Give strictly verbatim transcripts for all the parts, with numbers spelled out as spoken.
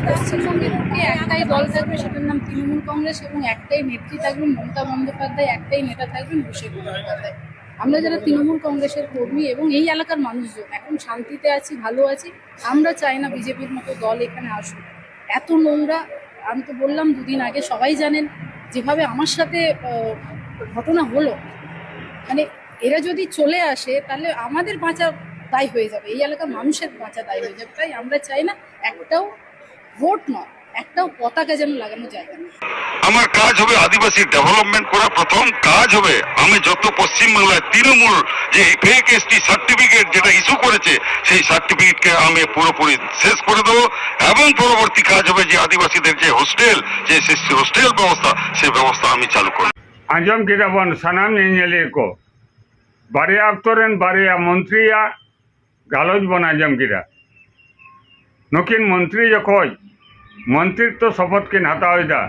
পশ্চিমবঙ্গের বুকে একটাই দল থাকবে, সেটার নাম তৃণমূল কংগ্রেস, এবং একটাই নেত্রী থাকবেন মমতা বন্দ্যোপাধ্যায়, একটাই নেতা থাকবেন অভিষেক বন্দ্যোপাধ্যায়। আমরা যারা তৃণমূল কংগ্রেসের কর্মী এবং এই এলাকার মানুষজন, এখন শান্তিতে আছি, ভালো আছি। আমরা চাই না বিজেপির মতো দল এখানে আসুক। এত নোংরা, আমি তো বললাম দুদিন আগে, সবাই জানেন যেভাবে আমার সাথে আহ, ঘটনা হলো, মানে এরা যদি চলে আসে তাহলে আমাদের বাঁচা দায় হয়ে যাবে, এই এলাকার মানুষের বাঁচা দায় হয়ে যাবে। তাই আমরা চাই না একটাও ভোট নয়, একটাও পতাকা যেন লাগানো যায় না। আমার কাজ হবে আদিবাসী ডেভেলপমেন্ট করা। প্রথম কাজ হবে আমি যত পশ্চিমবাংলায় তৃণমূল যে ফেক এসটি সার্টিফিকেট যেটা ইস্যু করেছে, সেই সার্টিফিকেটকে আমি পুরোপুরি শেষ করে দেবো। এবং পরবর্তী কাজ হবে যে আদিবাসীদের যে হোস্টেল, যে এসএসটি হোস্টেল ব্যবস্থা, সেই ব্যবস্থা আমি চালু করব। ᱟᱸᱡᱚᱢ ᱠᱮᱫᱟ ᱵᱚᱱ ᱥᱟᱱᱟᱢ ᱧᱮᱧᱮᱞᱤᱭᱟᱹ ᱠᱚ, ᱵᱟᱨᱭᱟ ᱚᱠᱛᱚ ᱨᱮᱱ ᱵᱟᱨᱭᱟ ᱢᱚᱱᱛᱨᱤᱭᱟᱜ ᱜᱟᱞᱚᱪ ᱵᱚᱱ ᱟᱸᱡᱚᱢ ᱠᱮᱫᱟ᱾ ᱱᱩᱠᱤᱱ ᱢᱚᱱᱛᱨᱤ ᱡᱚᱠᱷᱚᱡ ᱢᱚᱱᱛᱨᱤᱛᱛᱚ ᱥᱚᱯᱚᱛ ᱠᱤᱱ ᱦᱟᱛᱟᱣ ᱮᱫᱟ,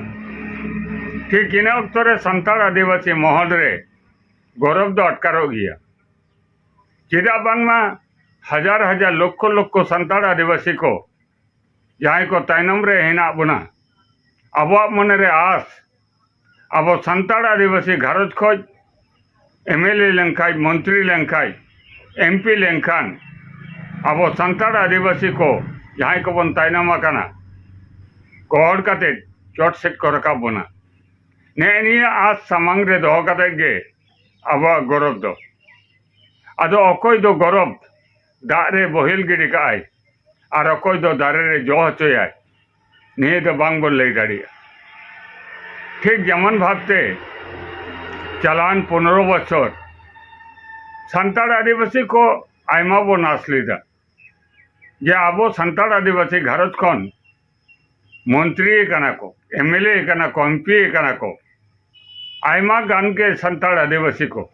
ᱴᱷᱤᱠ ᱤᱱᱟᱹ ᱚᱠᱛᱚ ᱨᱮ ᱥᱟᱱᱛᱟᱲ ᱟᱹᱫᱤᱵᱟᱹᱥᱤ ᱢᱚᱦᱚᱞ ᱨᱮ ᱜᱚᱨᱚᱵᱽ ᱫᱚ ᱟᱴᱠᱟᱨᱚᱜ ᱜᱮᱭᱟ᱾ ᱪᱮᱫᱟᱜ ᱵᱟᱝᱢᱟ ᱦᱟᱡᱟᱨ ᱦᱟᱡᱟᱨ ᱞᱚᱠᱠᱷᱚ ᱞᱚᱠᱠᱷᱚ ᱥᱟᱱᱛᱟᱲ ᱟᱹᱫᱤᱵᱟᱹᱥᱤ ᱠᱚ ᱡᱟᱦᱟᱸᱭ ᱠᱚ ᱛᱟᱭᱱᱚᱢ ᱨᱮ ᱦᱮᱱᱟᱜ ᱵᱚᱱᱟ, ᱟᱵᱚᱣᱟᱜ ᱢᱚᱱᱮᱨᱮ ᱟᱥ, ᱟᱵᱚ ᱥᱟᱱᱛᱟᱲ ᱟᱹᱫᱤᱵᱟᱹᱥᱤ ᱜᱷᱟᱨᱚᱸᱡᱽ ᱠᱷᱚᱡ ᱮᱢᱮᱞᱮ ᱞᱮᱱᱠᱷᱟᱡ, ᱢᱚᱱᱛᱨᱤ ᱞᱮᱱᱠᱷᱟᱡ, ᱮᱢᱯᱤ ᱞᱮᱱᱠᱷᱟᱱ ᱟᱵᱚ ᱥᱟᱱᱛᱟᱲ ᱟᱹᱫᱤᱵᱟᱹᱥᱤ ᱠᱚ ᱡᱟᱦᱟᱸᱭ ᱠᱚᱵᱚᱱ ᱛᱟᱭᱱᱚᱢ ᱟᱠᱟᱱᱟ, ᱜᱚᱦᱚᱲ ᱠᱟᱛᱮ ᱪᱚᱴ ᱥᱮᱫ ᱠᱚ ᱨᱟᱠᱟᱵ ᱵᱚᱱᱟ᱾ ᱱᱮᱜᱼᱮ ᱱᱤᱭᱟᱹ ᱟᱸᱥ ᱥᱟᱢᱟᱝ ᱨᱮ ᱫᱚᱦᱚ ᱠᱟᱛᱮ ᱜᱮ ᱟᱵᱚᱣᱟᱜ ᱜᱚᱨᱚᱵᱽ ᱫᱚ᱾ ᱟᱫᱚ ᱚᱠᱚᱭ ᱫᱚ ᱜᱚᱨᱚᱵᱽ ᱫᱟᱜ ᱨᱮ ᱵᱚᱦᱮᱞ ᱜᱤᱰᱤ ᱠᱟᱜᱼᱟᱭ ᱟᱨ ᱚᱠᱚᱭ ᱫᱚ ᱫᱟᱨᱮ ᱨᱮ ᱡᱚ ᱦᱚᱪᱚᱭᱟᱭ, ᱱᱤᱭᱟᱹ ᱫᱚ ᱵᱟᱝ ᱵᱚᱱ ᱞᱟᱹᱭ ᱫᱟᱲᱮᱭᱟᱜᱼᱟ᱾ ᱴᱷᱤᱠ ᱡᱮᱢᱚᱱ ᱵᱷᱟᱵᱽᱛᱮ ᱪᱟᱞᱟᱣᱮᱱ ᱯᱚᱱᱨᱚ ᱵᱚᱪᱷᱚᱨ ᱥᱟᱱᱛᱟᱲ ᱟᱹᱫᱤᱵᱟᱹᱥᱤ ᱠᱚ ᱟᱭᱢᱟ ᱵᱚᱱ ᱟᱸᱥ ᱞᱮᱫᱟ ᱡᱮ ᱟᱵᱚ ᱥᱟᱱᱛᱟᱲ ᱟᱹᱫᱤᱵᱟᱹᱥᱤ ᱜᱷᱟᱨᱚᱸᱡᱽ ᱠᱷᱚᱱ ᱢᱚᱱᱛᱨᱤ ᱠᱟᱱᱟ ᱠᱚ, ᱮᱢᱮᱞᱮ ᱠᱟᱱᱟ ᱠᱚ, ᱮᱢᱯᱤ ᱠᱟᱱᱟ ᱠᱚ, ᱟᱭᱢᱟ ᱜᱟᱱ ᱜᱮ ᱥᱟᱱᱛᱟᱲ ᱟᱹᱫᱤᱵᱟᱹᱥᱤ ᱠᱚ᱾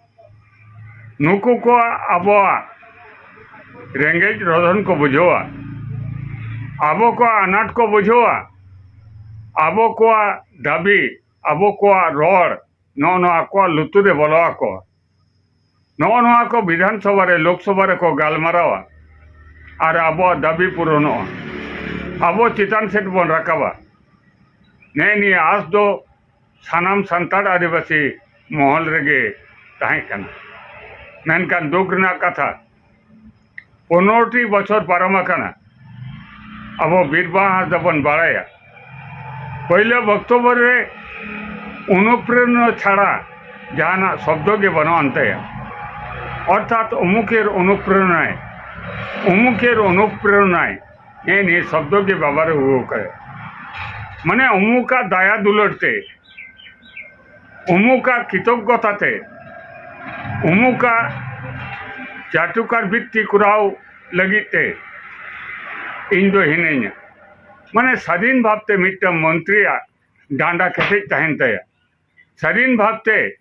ᱱᱩᱠᱩ ᱠᱚᱣᱟᱜ ᱟᱵᱚᱣᱟᱜ ᱨᱮᱸᱜᱮᱡ ᱨᱚᱫᱷᱚᱱ ᱠᱚ ᱵᱩᱡᱷᱟᱹᱣᱟ, ᱟᱵᱚ ᱠᱚᱣᱟᱜ ᱟᱱᱟᱴ ᱠᱚ ᱵᱩᱡᱷᱟᱹᱣᱟ, ᱟᱵᱚ ᱠᱚᱣᱟᱜ ᱫᱟᱹᱵᱤ, ᱟᱵᱚ ᱠᱚᱣᱟᱜ ᱨᱚᱲ, ᱱᱚᱜᱼᱚ ᱱᱚᱣᱟ ᱟᱠᱚᱣᱟᱜ ᱞᱩᱛᱩᱨ ᱨᱮ ᱵᱚᱞᱚ ᱟᱠᱚᱣᱟ᱾ ᱱᱚᱜᱼᱚ ᱱᱚᱣᱟ ᱠᱚ ᱵᱤᱫᱷᱟᱱ ᱥᱚᱵᱷᱟ ᱨᱮ, ᱞᱳᱠ ᱥᱚᱵᱷᱟ ᱨᱮᱠᱚ ᱜᱟᱞᱢᱟᱨᱟᱣᱟ ᱟᱨ ᱟᱵᱚᱣᱟᱜ ᱫᱟᱹᱵᱤ ᱯᱩᱨᱚᱱᱚᱜᱼᱟ᱾ ᱟᱵᱚ ᱪᱮᱛᱟᱱ ᱥᱮᱫ ᱵᱚᱱ ᱨᱟᱠᱟᱵᱟ᱾ ᱱᱮᱜᱼᱮ ᱱᱤᱭᱟᱹ ᱟᱸᱥ ᱫᱚ ᱥᱟᱱᱟᱢ ᱥᱟᱱᱛᱟᱲ ᱟᱹᱫᱤᱵᱟᱹᱥᱤ ᱢᱚᱦᱚᱞ ᱨᱮᱜᱮ ᱛᱟᱦᱮᱸ ᱠᱟᱱᱟ᱾ ᱢᱮᱱᱠᱷᱟᱱ ᱫᱩᱠ ᱨᱮᱱᱟᱜ ᱠᱟᱛᱷᱟ, ᱯᱚᱱᱨᱚᱴᱤ ᱵᱚᱪᱷᱚᱨ ᱯᱟᱨᱚᱢ ᱟᱠᱟᱱᱟ᱾ ᱟᱵᱚ ᱵᱤᱨᱵᱟᱦᱟ ᱦᱟᱸᱥᱫᱟ ᱵᱚᱱ ᱵᱟᱲᱟᱭᱟ, ᱯᱳᱭᱞᱳ ᱵᱚᱠᱛᱚᱵᱵᱚ ᱨᱮ ᱚᱱᱩᱯᱨᱮᱨᱚᱱᱟ ᱪᱷᱟᱲᱟ ᱡᱟᱦᱟᱱᱟᱜ ᱥᱚᱵᱫᱚ ᱜᱮ ᱵᱟᱹᱱᱩᱜ ᱟᱱ ᱛᱟᱭᱟ᱾ ᱚᱨᱛᱷᱟᱛ ᱚᱢᱩᱠᱮᱨ ᱚᱱᱩᱯᱨᱮᱨᱚᱱᱟᱭ, ᱚᱢᱩᱠᱮᱨ ᱚᱱᱩᱯᱨᱮᱨᱚᱱᱟᱭ, ᱱᱮᱜᱼᱮ ᱱᱤᱭᱟᱹ ᱥᱚᱵᱫᱚ ᱜᱮ ᱵᱟᱵᱟᱨᱮ ᱟᱹᱜᱩ ᱟᱠᱟᱫᱟ᱾ ᱢᱟᱱᱮ ᱚᱢᱩᱠᱟᱜ ᱫᱟᱭᱟ ᱫᱩᱞᱟᱹᱲ ᱛᱮ, ᱚᱢᱩᱠᱟᱜ ᱠᱨᱤᱛᱚᱜᱽᱜᱚᱛᱟ ᱛᱮ, ᱚᱢᱩᱠᱟᱜ ᱪᱟᱴᱩᱠᱟᱨ ᱵᱨᱤᱛᱛᱤ ᱠᱚᱨᱟᱣ ᱞᱟᱹᱜᱤᱫ ᱛᱮ ᱤᱧ ᱫᱚ ᱦᱤᱱᱟᱹᱧᱟ᱾ ᱢᱟᱱᱮ ᱥᱟᱫᱷᱤᱱ ᱵᱷᱟᱵᱽᱛᱮ ᱢᱤᱫᱴᱟᱝ ᱢᱚᱱᱛᱨᱤᱭᱟᱜ ᱰᱟᱸᱰᱟ ᱠᱮᱴᱮᱡ ᱛᱟᱦᱮᱱ ᱛᱟᱭᱟ, ᱥᱟᱫᱷᱤᱱ ᱵᱷᱟᱵᱽᱛᱮ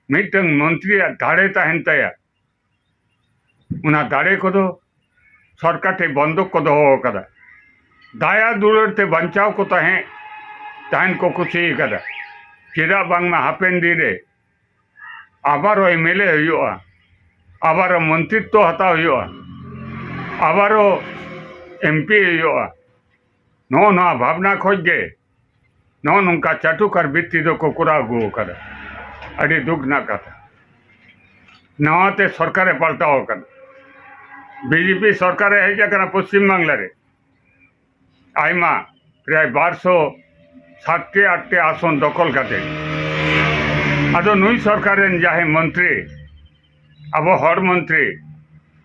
ᱢᱤᱫᱴᱟᱝ ᱢᱚᱱᱛᱨᱤᱭᱟᱜ ᱫᱟᱲᱮ ᱛᱟᱦᱮᱱ ᱛᱟᱭᱟ᱾ ᱚᱱᱟ ᱫᱟᱲᱮ ᱠᱚᱫᱚ ᱥᱚᱨᱠᱟᱨ ᱴᱷᱮᱱ ᱵᱚᱱᱫᱷᱚᱠ ᱠᱚ ᱫᱚᱦᱚ ᱟᱠᱟᱫᱟ᱾ ᱫᱟᱭᱟ ᱫᱩᱞᱟᱹᱲ ᱛᱮ ᱵᱟᱧᱪᱟᱣ ᱠᱚ ᱛᱟᱦᱮᱸ, ᱛᱟᱦᱮᱱ ᱠᱚ ᱠᱩᱥᱤ ᱟᱠᱟᱫᱟ᱾ ᱪᱮᱫᱟᱜ ᱵᱟᱝᱢᱟ ᱦᱟᱯᱮᱱ ᱫᱤᱱ ᱨᱮ ᱟᱵᱟᱨᱚ ᱮᱢ ᱮᱞ ᱮ ᱦᱩᱭᱩᱜᱼᱟ, ᱟᱵᱟᱨᱚ ᱢᱚᱱᱛᱨᱤᱛᱛᱚ ᱦᱟᱛᱟᱣ ᱦᱩᱭᱩᱜᱼᱟ, ᱟᱵᱟᱨᱚ ᱮᱢ ᱯᱤ ᱦᱩᱭᱩᱜᱼᱟ᱾ ᱱᱚᱜᱼᱚ ᱱᱚᱣᱟ ᱵᱷᱟᱵᱽᱱᱟ ᱠᱷᱚᱡ ᱜᱮ ᱱᱚᱜᱼᱚ ᱱᱚᱝᱠᱟ ᱪᱟᱴᱩᱠᱟᱨ ᱵᱨᱤᱛᱛᱤ ᱫᱚᱠᱚ ᱠᱚᱨᱟᱣ ᱟᱹᱜᱩ ᱟᱠᱟᱫᱟ᱾ ᱟᱹᱰᱤ ᱫᱩᱠ ᱨᱮᱱᱟᱜ ᱠᱟᱛᱷᱟ, ᱱᱟᱣᱟᱛᱮ ᱥᱚᱨᱠᱟᱨᱮ ᱯᱟᱞᱴᱟᱣ ᱟᱠᱟᱱᱟ᱾ ᱵᱤ ᱡᱮ ᱯᱤ ᱥᱚᱨᱠᱟᱨᱮ ᱦᱮᱡ ᱟᱠᱟᱱᱟ ᱯᱚᱥᱪᱤᱢ ᱵᱟᱝᱞᱟ ᱨᱮ, ᱟᱭᱢᱟ, ᱯᱨᱟᱭ ᱵᱟᱨᱥᱚ ᱥᱟᱛᱴᱤ ᱟᱴᱴᱤ ᱟᱥᱚᱱ ᱫᱚᱠᱷᱚᱞ ᱠᱟᱛᱮ᱾ ᱟᱫᱚ ᱱᱩᱭ ᱥᱚᱨᱠᱟᱨ ᱨᱮᱱ ᱡᱟᱦᱟᱸᱭ ᱢᱚᱱᱛᱨᱤ, ᱟᱵᱚ ᱦᱚᱲ ᱢᱚᱱᱛᱨᱤ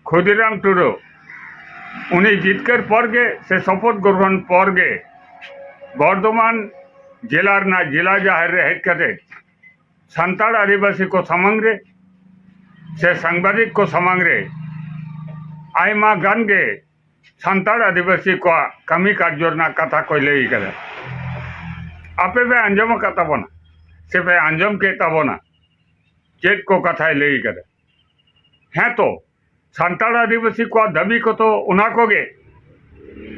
ᱠᱷᱩᱫᱤᱨᱟᱢ ᱴᱩᱰᱩ, ᱩᱱᱤ ᱡᱤᱛᱠᱟᱹᱨ ᱯᱚᱨ ᱜᱮ ᱥᱮ ᱥᱚᱯᱚᱫ ᱜᱨᱚᱦᱚᱱ ᱯᱚᱨ ᱜᱮ ᱵᱚᱨᱫᱷᱚᱢᱟᱱ ᱡᱮᱞᱟ ᱨᱮᱱᱟᱜ ᱡᱮᱞᱟ ᱡᱟᱦᱮᱨ ᱨᱮ ᱦᱮᱡ ᱠᱟᱛᱮ ᱥᱟᱱᱛᱟᱲ ᱟᱹᱫᱤᱵᱟᱹᱥᱤ ᱠᱚ ᱥᱟᱢᱟᱝ ᱨᱮ ᱥᱮ ᱥᱟᱝᱵᱟᱫᱤᱠ ᱠᱚ ᱥᱟᱢᱟᱝ ᱨᱮ ᱟᱭᱢᱟ ᱜᱟᱱ ᱜᱮ ᱥᱟᱱᱛᱟᱲ ᱟᱹᱫᱤᱵᱟᱹᱥᱤ ᱠᱚᱣᱟᱜ ᱠᱟᱹᱢᱤ ᱠᱟᱨᱡᱚ ᱨᱮᱱᱟᱜ ᱠᱟᱛᱷᱟ ᱠᱚᱭ ᱞᱟᱹᱭ ᱠᱟᱫᱟ᱾ ᱟᱯᱮ ᱯᱮ ᱟᱸᱡᱚᱢ ᱟᱠᱟᱫ ᱛᱟᱵᱚᱱᱟ ᱥᱮ ᱯᱮ ᱟᱸᱡᱚᱢ ᱠᱮᱫ ᱛᱟᱵᱚᱱᱟ ᱪᱮᱫ ᱠᱚ ᱠᱟᱛᱷᱟᱭ ᱞᱟᱹᱭ ᱠᱟᱫᱟ? ᱦᱮᱸ ᱛᱚ, ᱥᱟᱱᱛᱟᱲ ᱟᱹᱫᱤᱵᱟᱹᱥᱤ ᱠᱚᱣᱟᱜ ᱫᱟᱹᱵᱤ ᱠᱚᱫᱚ ᱚᱱᱟ ᱠᱚᱜᱮ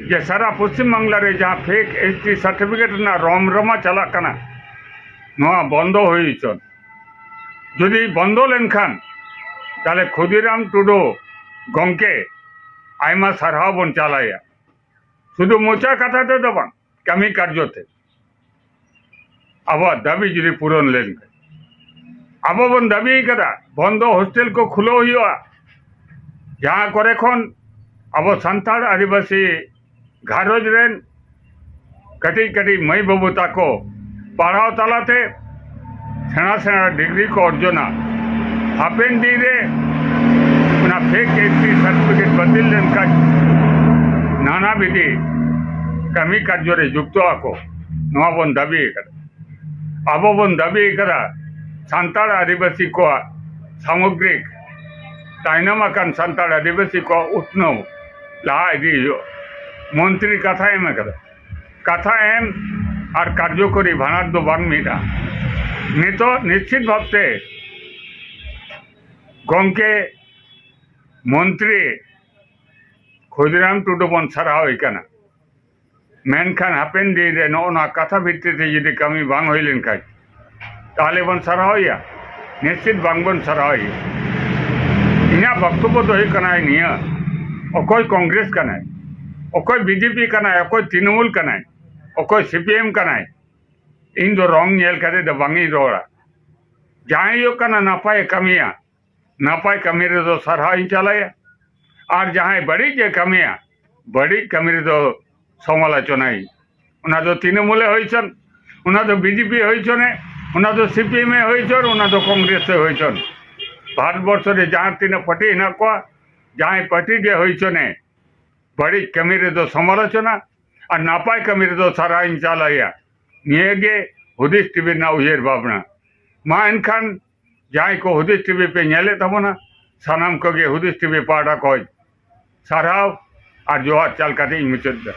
ᱡᱮ ᱥᱟᱨᱟ ᱯᱚᱥᱪᱤᱢ ᱵᱟᱝᱞᱟ ᱨᱮ ᱡᱟᱦᱟᱸ ᱯᱷᱮᱠ ᱮᱥ ᱴᱤ ᱥᱟᱨᱴᱤᱯᱷᱤᱠᱮᱴ ᱨᱮᱱᱟᱜ ᱨᱚᱢ ᱨᱚᱢᱟ ᱪᱟᱞᱟᱜ ᱠᱟᱱᱟ, ᱱᱚᱣᱟ ᱵᱚᱱᱫᱚ ᱦᱩᱭ ᱦᱚᱪᱚᱱ᱾ ᱡᱩᱫᱤ ᱵᱚᱱᱫᱚ ᱞᱮᱱᱠᱷᱟᱱ, ᱛᱟᱦᱞᱮ ᱠᱷᱩᱫᱤᱨᱟᱢ ᱴᱩᱰᱩ ᱜᱚᱢᱠᱮ ᱟᱭᱢᱟ ᱥᱟᱨᱦᱟᱣ ᱵᱚᱱ ᱪᱟᱞᱟᱭᱟ᱾ ᱥᱩᱫᱷᱩ ᱢᱚᱪᱟ ᱠᱟᱛᱷᱟ ᱛᱮᱫᱚ ᱵᱟᱝ, ᱠᱟᱹᱢᱤ ᱠᱟᱨᱡᱚ ᱛᱮ ᱟᱵᱚᱣᱟᱜ ᱫᱟᱹᱵᱤ ᱡᱩᱫᱤ ᱯᱩᱨᱚᱱ ᱞᱮᱱᱠᱷᱟᱱ᱾ ᱟᱵᱚ ᱵᱚᱱ ᱫᱟᱹᱵᱤ ᱠᱟᱫᱟ ᱵᱚᱱᱫᱚ ᱦᱳᱥᱴᱮᱞ ᱠᱚ ᱠᱷᱩᱞᱟᱹᱣ ᱦᱩᱭᱩᱜᱼᱟ, ᱡᱟᱦᱟᱸ ᱠᱚᱨᱮ ᱠᱷᱚᱱ ᱟᱵᱚ ᱥᱟᱱᱛᱟᱲ ᱟᱹᱫᱤᱵᱟᱹᱥᱤ ᱜᱷᱟᱨᱚᱸᱡᱽ ᱨᱮᱱ ᱠᱟᱹᱴᱤᱡ ᱠᱟᱹᱴᱤᱡ ᱢᱟᱹᱭ ᱵᱟᱹᱵᱩ ᱛᱟᱠᱚ ᱯᱟᱲᱦᱟᱣ ᱛᱟᱞᱟᱛᱮ ᱥᱮᱬᱟ ᱥᱮᱬᱟ ᱰᱤᱜᱽᱨᱤ ᱠᱚ ᱚᱨᱡᱚᱱᱟ᱾ ᱦᱟᱯᱮᱱ ᱫᱤᱱ ᱨᱮ ᱚᱱᱟ ᱯᱷᱮᱠ ᱮᱱᱴᱨᱤ ᱥᱟᱨᱴᱤᱯᱷᱤᱠᱮᱴ ᱵᱟᱹᱛᱤᱞ ᱞᱮᱱᱠᱷᱟᱱ ᱱᱟᱱᱟ ᱵᱤᱫᱷᱤ ᱠᱟᱹᱢᱤ ᱠᱟᱨᱡᱚ ᱨᱮ ᱡᱩᱠᱛᱚ ᱟᱠᱚ, ᱱᱚᱣᱟ ᱵᱚᱱ ᱫᱟᱹᱵᱤ ᱟᱠᱟᱫᱟ᱾ ᱟᱵᱚ ᱵᱚᱱ ᱫᱟᱹᱵᱤ ᱟᱠᱟᱫᱟ ᱥᱟᱱᱛᱟᱲ ᱟᱹᱫᱤᱵᱟᱹᱥᱤ ᱠᱚᱣᱟᱜ ᱥᱟᱢᱚᱜᱽᱨᱤᱠ ᱛᱟᱭᱱᱚᱢ ᱟᱠᱟᱱ ᱥᱟᱱᱛᱟᱲ ᱟᱹᱫᱤᱵᱟᱹᱥᱤ ᱠᱚᱣᱟᱜ ᱩᱛᱱᱟᱹᱣ ᱞᱟᱦᱟ ᱤᱫᱤ ᱦᱩᱭᱩᱜᱼᱟ᱾ ᱢᱚᱱᱛᱨᱤ ᱠᱟᱛᱷᱟ ᱮᱢ ᱟᱠᱟᱫᱟ, ᱠᱟᱛᱷᱟ ᱮᱢ ᱟᱨ ᱠᱟᱨᱡᱚᱠᱚᱨᱤ ᱵᱟᱱᱟᱨ ᱫᱚ ᱵᱟᱝ ᱢᱤᱫᱟ᱾ ᱱᱤᱛᱚᱜ ᱱᱤᱥᱪᱤᱛ ᱵᱷᱟᱵᱛᱮ ᱜᱚᱢᱠᱮ ᱢᱚᱱᱛᱨᱤ ᱠᱷᱩᱫᱤᱨᱟᱢ ᱴᱩᱰᱩ ᱵᱚᱱ ᱥᱟᱨᱦᱟᱣᱮ ᱠᱟᱱᱟ, ᱢᱮᱱᱠᱷᱟᱱ ᱦᱟᱯᱮᱱ ᱫᱤᱱ ᱨᱮ ᱱᱚᱜᱼᱚ ᱱᱚᱣᱟ ᱠᱟᱛᱷᱟ ᱵᱷᱤᱛᱛᱤ ᱛᱮ ᱡᱩᱫᱤ ᱠᱟᱹᱢᱤ ᱵᱟᱝ ᱦᱩᱭ ᱞᱮᱱᱠᱷᱟᱱ, ᱛᱟᱦᱚᱞᱮ ᱵᱚᱱ ᱥᱟᱨᱦᱟᱣᱮᱭᱟ? ᱱᱤᱥᱪᱤᱛ ᱵᱟᱝᱵᱚᱱ ᱥᱟᱨᱦᱟᱣᱮᱭᱟ᱾ ᱤᱧᱟᱹᱜ ᱵᱚᱠᱛᱚᱵᱵᱚ ᱫᱚ ᱦᱩᱭᱩᱜ ᱠᱟᱱᱟ ᱱᱤᱭᱟᱹ, ᱚᱠᱚᱭ ᱠᱚᱝᱜᱨᱮᱥ ᱠᱟᱱᱟᱭ, ᱚᱠᱚᱭ ᱵᱤᱡᱮᱯᱤ ᱠᱟᱱᱟᱭ, ᱚᱠᱚᱭ ᱛᱨᱤᱱᱢᱩᱞ ᱠᱟᱱᱟᱭ, ᱚᱠᱚᱭ ᱥᱤᱯᱤᱮᱢ ᱠᱟᱱᱟᱭ, ᱤᱧ ᱫᱚ ᱨᱚᱝ ᱧᱮᱞ ᱠᱟᱛᱮ ᱫᱚ ᱵᱟᱝ ᱤᱧ ᱨᱚᱲᱟ᱾ ᱡᱟᱦᱟᱸᱭ ᱦᱩᱭᱩᱜ ᱠᱟᱱᱟ ᱱᱟᱯᱟᱭᱮ ᱠᱟᱹᱢᱤᱭᱟ, ᱱᱟᱯᱟᱭ ᱠᱟᱹᱢᱤ ᱨᱮᱫᱚ ᱥᱟᱨᱦᱟᱣ ᱤᱧ ᱪᱟᱞᱟᱭᱟ, ᱟᱨ ᱡᱟᱦᱟᱸᱭ ᱵᱟᱹᱲᱤᱡ ᱮ ᱠᱟᱹᱢᱤᱭᱟ, ᱵᱟᱹᱲᱤᱡ ᱠᱟᱹᱢᱤ ᱨᱮᱫᱚ ᱥᱚᱢᱟᱞᱳᱪᱚᱱᱟᱭᱟᱹᱧ᱾ ᱚᱱᱟ ᱫᱚ ᱛᱨᱤᱱᱢᱩᱞᱮ ᱦᱩᱭ ᱦᱚᱪᱚᱱ, ᱚᱱᱟ ᱫᱚ ᱵᱤᱡᱮᱯᱤ ᱦᱩᱭ ᱦᱚᱪᱚᱱᱮ, ᱚᱱᱟ ᱫᱚ ᱥᱤᱯᱤᱮᱢ ᱮ ᱦᱩᱭ ᱦᱚᱪᱚᱱ, ᱚᱱᱟ ᱫᱚ ᱠᱚᱝᱜᱨᱮᱥ ᱮ ᱦᱩᱭ ᱦᱚᱪᱚᱱ, ᱵᱷᱟᱨᱚᱛ ᱵᱚᱨᱥᱚ ᱨᱮ ᱡᱟᱦᱟᱸ ᱛᱤᱱᱟᱹᱜ ᱯᱟᱨᱴᱤ ᱦᱮᱱᱟᱜ ᱠᱚᱣᱟ, ᱡᱟᱦᱟᱸᱭ ᱯᱟᱨᱴᱤ ᱜᱮ ᱦᱩᱭ ᱦᱚᱪᱚᱱᱮ, ᱵᱟᱹᱲᱤᱡ ᱠᱟᱹᱢᱤ ᱨᱮᱫᱚ ᱥᱚᱢᱟᱞᱳᱪᱚᱱᱟ ᱟᱨ ᱱᱟᱯᱟᱭ ᱠᱟᱹᱢᱤ ᱨᱮᱫᱚ ᱥᱟᱨᱦᱟᱣ ᱤᱧ ᱪᱟᱞᱟᱭᱟ᱾ ᱱᱤᱭᱟᱹ ᱜᱮ ᱦᱩᱫᱤᱥ ᱴᱤᱵᱷᱤ ᱨᱮᱱᱟᱜ ᱩᱭᱦᱟᱹᱨ ᱵᱷᱟᱵᱽᱱᱟ᱾ ᱢᱟ ᱮᱱᱠᱷᱟᱱ ᱡᱟᱦᱟᱸᱭ ᱠᱚ ᱦᱩᱫᱤᱥ ᱴᱤᱵᱷᱤ ᱯᱮ ᱧᱮᱞᱮᱫ ᱛᱟᱵᱚᱱᱟ, ᱥᱟᱱᱟᱢ ᱠᱚᱜᱮ ᱦᱩᱫᱤᱥ ᱴᱤᱵᱷᱤ ᱯᱟᱦᱴᱟ ᱠᱷᱚᱱ ᱥᱟᱨᱦᱟᱣ ᱟᱨ ᱡᱚᱦᱟᱨ ᱪᱟᱞ ᱠᱟᱛᱮ ᱤᱧ ᱢᱩᱪᱟᱹᱫ ᱮᱫᱟ᱾